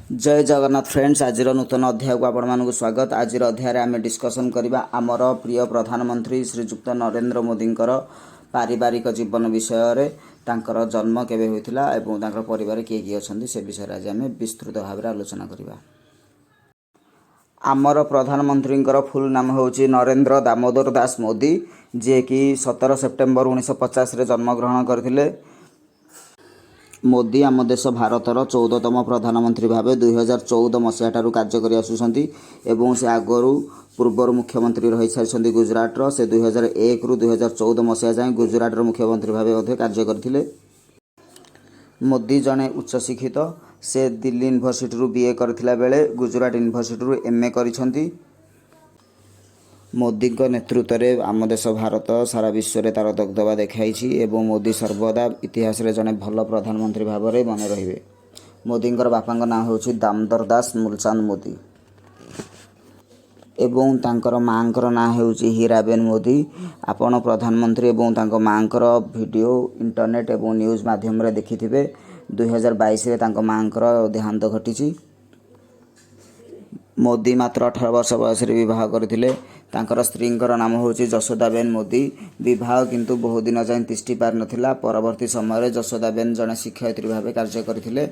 ଜୟ Jagannath friends, ଆଜିର ନୂତନ ଅଧ୍ୟାୟକୁ ଆପଣମାନଙ୍କୁ ସ୍ୱାଗତ। ଆଜିର ଅଧ୍ୟାୟରେ ଆମେ ଡିସ୍କସନ୍ କରିବା ଆମର ପ୍ରିୟ ପ୍ରଧାନମନ୍ତ୍ରୀ ଶ୍ରୀଯୁକ୍ତ ନରେନ୍ଦ୍ର ମୋଦିଙ୍କର ପାରିବାରିକ ଜୀବନ ବିଷୟରେ। ତାଙ୍କର ଜନ୍ମ କେବେ ହୋଇଥିଲା ଏବଂ ତାଙ୍କର ପରିବାର କିଏ କିଏ ଅଛନ୍ତି, ସେ ବିଷୟରେ ଆଜି ଆମେ ବିସ୍ତୃତ ଭାବରେ ଆଲୋଚନା କରିବା। ଆମର ପ୍ରଧାନମନ୍ତ୍ରୀଙ୍କର ଫୁଲ୍ ନାମ ହେଉଛି ନରେନ୍ଦ୍ର ଦାମୋଦର ଦାସ ମୋଦି, ଯିଏକି 17 ସେପ୍ଟେମ୍ବର 1950ରେ ଜନ୍ମଗ୍ରହଣ କରିଥିଲେ। ମୋଦି ଆମ ଦେଶ ଭାରତର 14ତମ ପ୍ରଧାନମନ୍ତ୍ରୀ ଭାବେ 2014 ମସିହାଠାରୁ କାର୍ଯ୍ୟ କରି ଆସୁଛନ୍ତି ଏବଂ ସେ ଆଗରୁ ପୂର୍ବରୁ ମୁଖ୍ୟମନ୍ତ୍ରୀ ରହିସାରିଛନ୍ତି ଗୁଜୁରାଟର। ସେ 2001ରୁ 2014 ମସିହା ଯାଏଁ ଗୁଜୁରାଟର ମୁଖ୍ୟମନ୍ତ୍ରୀ ଭାବେ ମଧ୍ୟ କାର୍ଯ୍ୟ କରିଥିଲେ। ମୋଦି ଜଣେ ଉଚ୍ଚଶିକ୍ଷିତ। ସେ ଦିଲ୍ଲୀ ୟୁନିଭର୍ସିଟିରୁ ବି.ଏ କରିଥିଲା ବେଳେ ଗୁଜୁରାଟ ୟୁନିଭର୍ସିଟିରୁ ଏମ୍.ଏ କରିଛନ୍ତି। ମୋଦିଙ୍କ ନେତୃତ୍ୱରେ ଆମ ଦେଶ ଭାରତ ସାରା ବିଶ୍ୱରେ ତା'ର ଦବଦବା ଦେଖାଇଛି ଏବଂ ମୋଦି ସର୍ବଦା ଇତିହାସରେ ଜଣେ ଭଲ ପ୍ରଧାନମନ୍ତ୍ରୀ ଭାବରେ ମନେ ରହିବେ। ମୋଦିଙ୍କର ବାପାଙ୍କ ନାଁ ହେଉଛି ଦାମୋଦର ଦାସ ମୁଲଚାନ୍ଦ ମୋଦି ଏବଂ ତାଙ୍କର ମାଆଙ୍କର ନାଁ ହେଉଛି ହୀରାବେନ ମୋଦି। ଆପଣ ପ୍ରଧାନମନ୍ତ୍ରୀ ଏବଂ ତାଙ୍କ ମାଆଙ୍କର ଭିଡ଼ିଓ ଇଣ୍ଟରନେଟ୍ ଏବଂ ନ୍ୟୁଜ୍ ମାଧ୍ୟମରେ ଦେଖିଥିବେ। 2022ରେ ତାଙ୍କ ମାଆଙ୍କର ଦେହାନ୍ତ ଘଟିଛି। ମୋଦି ମାତ୍ର 18 ବର୍ଷ ବୟସରେ ବିବାହ କରିଥିଲେ। ତାଙ୍କର ସ୍ତ୍ରୀଙ୍କର ନାମ ହେଉଛି ଯଶୋଦାବେନ ମୋଦି। ବିବାହ କିନ୍ତୁ ବହୁ ଦିନ ଯାଏଁ ତିଷ୍ଠି ପାରିନଥିଲା। ପରବର୍ତ୍ତୀ ସମୟରେ ଯଶୋଦାବେନ ଜଣେ ଶିକ୍ଷୟିତ୍ରୀ ଭାବେ କାର୍ଯ୍ୟ କରିଥିଲେ।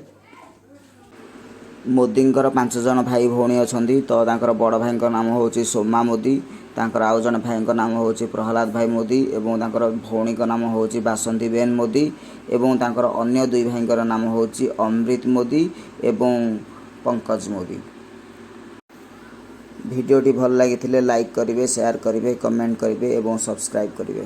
ମୋଦିଙ୍କର ପାଞ୍ଚ ଜଣ ଭାଇ ଭଉଣୀ ଅଛନ୍ତି। ତ ତାଙ୍କର ବଡ଼ ଭାଇଙ୍କ ନାମ ହେଉଛି ସୋମା ମୋଦି, ତାଙ୍କର ଆଉ ଜଣେ ଭାଇଙ୍କ ନାମ ହେଉଛି ପ୍ରହ୍ଲାଦ ଭାଇ ମୋଦି ଏବଂ ତାଙ୍କର ଭଉଣୀଙ୍କ ନାମ ହେଉଛି ବାସନ୍ତୀ ବେନ ମୋଦି ଏବଂ ତାଙ୍କର ଅନ୍ୟ ଦୁଇ ଭାଇଙ୍କର ନାମ ହେଉଛି ଅମୃତ ମୋଦି ଏବଂ ପଙ୍କଜ ମୋଦି। ଭିଡ଼ିଓଟି ଭଲ ଲାଗିଥିଲେ ଲାଇକ୍ କରିବେ, ସେୟାର କରିବେ, କମେଣ୍ଟ କରିବେ ଏବଂ ସବସ୍କ୍ରାଇବ୍ କରିବେ।